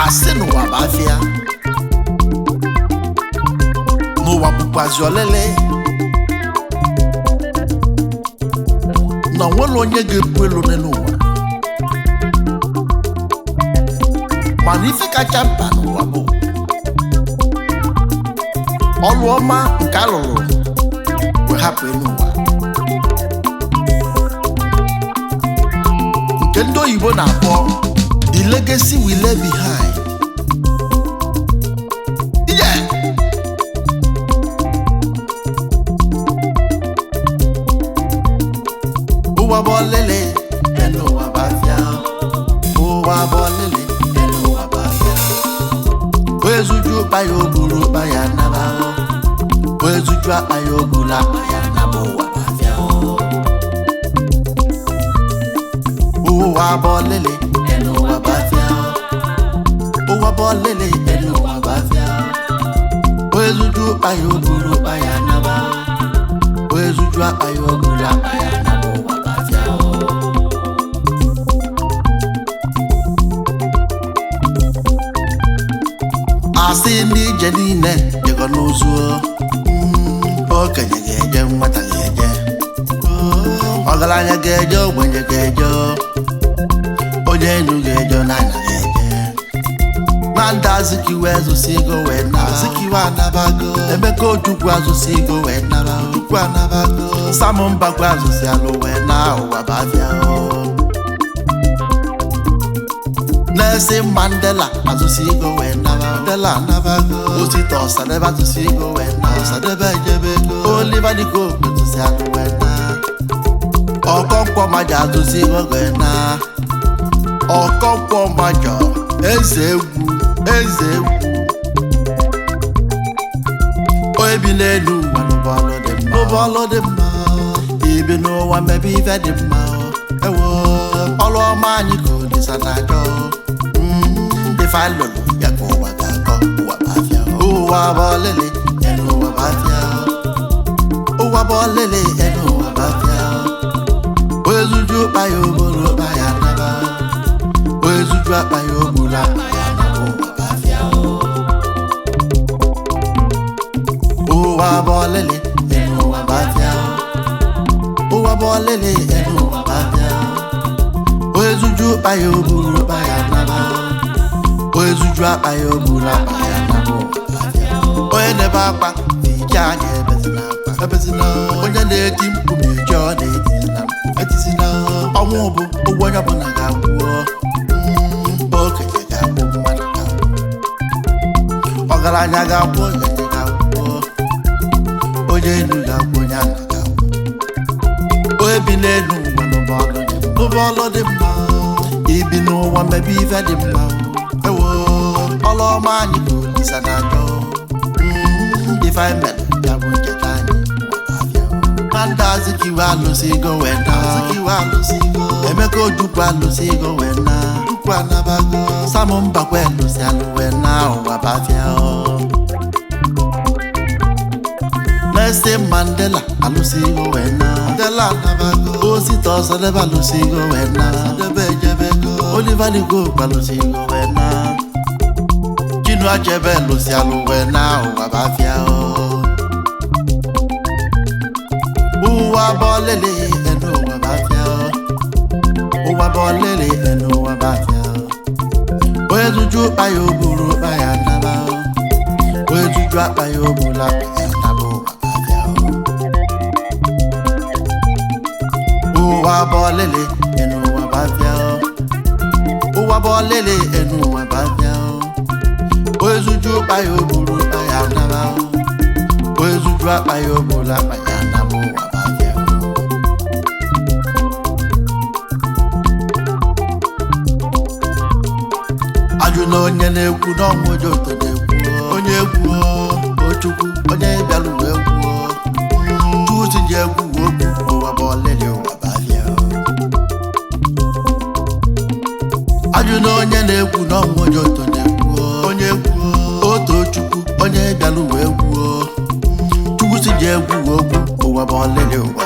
Asị n'ụwa bụ afịa, n'ụwa bụkwazi olele, na onwere onye ga-epu elu n'ụwa. Mana ife kacha mkpa n'ụwa bụ ọlụ ọma nke alụrụ wee hapụ elu ụwa, nke ndị oyibo na-akpọ the legacy we leave behind. Yeah. Ụwa bụ olele, elu ụwa bụ afịa. Ụwa bụ olele, elu ụwa bụ afịa. Oezuju ụkpa ya o buru ụkpa ya naba. Oezuju akpa ya o buru akpa ya naba. Ụwa bụ afịa. Ụwa bụ olele, elu ụwa bụ afịa. Ụwa bụ olele, elu ụwa bụ afịa. Oezuju ụkpa ya o buru ụkpa ya naba. Oezuju akpa ya o buru akpa ya naba. Ụwa bụ afịa. Asị ndị ije niile jego n'ụzụ, okenye ga-eje, nwata ga-eje, ọgaranya ga-eje, ogbenye ga-eje, onye enu ga-eje, n'anya ga-eje. Nnamdi Azikiwe azụsigo wee naba. Azikiwe anabago. Emeka Ojukwu azụsigo wee naba. Ojukwu anabago. Sam Mbakwe azụsi alụ wee na. Ụwa bụ afịa. Nelson Mandela azụsigo wee naba. Mandela anabago. Osita Ọsadebe azụsigo wee na. Ọsadebe ejebego. Oliver De Coque azụsi alụ wee na. Okonkwo Maja azụsigo wee na. Okonkwo Maja, eze egwu, eze egwu. Onye bi n'elu ụwa n'ụbọọlụ dị mma, n'ụbọọlụ dị mma. Ibi n'ụwa mebe ife dị mma. Ewo, ọlụ ọma anyị ka Olisa na-achọ. Ife anyị lụrụ ya ka ụwa ga-akọ. Ụwa bụ afịa. Ụwa bụ olele, elu ụwa bụ afịa. Ụwa bụ olele, elu ụwa bụ afịa. Oezuju ụkpa ya o buru ụkpa ya naba. Oezuju akpa ya o buru akpa ya naba. Ụwa bụ afịa. Ụwa bụ olele, elu ụwa bụ afịa. Ụwa bụ olele, elu ụwa bụ afịa. Oezuju ụkpa ya o buru ụkpa ya naba. Oezuju akpa ya o buru akpa ya naba. Ụwa bụ afịa. Onye na-ebe akwa na-eji anya ebezina akwa ebezina. Onye na-eti mkpu na-eji ọ na-etizina mkpu etizina. Ọnwụ bụ ụgwọ onye ọbụla ga-akwụọ. Okenye ga-akwụ, mmadụ ga-akwụ, ọgaranya ga-akwụ, ogbenye ga-akwụ, onye elu ga-akwụ, onye ala ga-akwụ. Onye bi n'elu ụwa n'ụbọọlụ dị mma, n'ụbọọlụ dị mma. Ibi n'ụwa mebe ife dị mma. Ewo, ọlụ ọma anyị ka Olisa na-achọ. Ife anyị mere ya bụ ncheta anyị. Ụwa bụ afịa. Nnamdi Azikiwe alụsigo wee na. Azikiwe alụsigo. Emeka Ojukwu alụsigo wee na. Ojukwu anabago. Sam Mbakwe alụsi alụ wee na. Ụwa bụ afịa. Nelson Mandela alụsigo wee na. Mandela anabago. Osita Ọsadebe alụsigo wee na. Ọsadebe ejebego. Oliver De Coque alụsigo wee na. Chinua Achebe alụsi alụ wee na. Ụwa bụ afịa. Ụwa bụ olele, enu ụwa bụ afịa. Ụwa bụ olele, enu ụwa bụ afịa. Onye zuju ụkpa ya o buru ụkpa ya naba. Onye zuju akpa ya o buru akpa ya naba. Ụwa bụ afịa. Ụwa bụ olele, enu ụwa bụ afịa. Ụwa bụ olele, enu ụwa bụ afịa. Onye zuju ụkpa ya o buru ụkpa ya naba. Onye zuju akpa ya o buru akpa ya naba. Ụwa bụ afịa. Ajụ na onye na-ekwu n'ọnwụ ojoto na-ekwu. Onye egwu Ochukwu, onye bịara ụwa egwu Chukwusi ji egwu okwu. Ụwa bụ olele, ụwa bụ afịa. Ajụ na onye na-ekwu n'ọnwụ ojoto na-ekwu. ji egwu okwu. Ụwa bụ ọlịlị, ụwa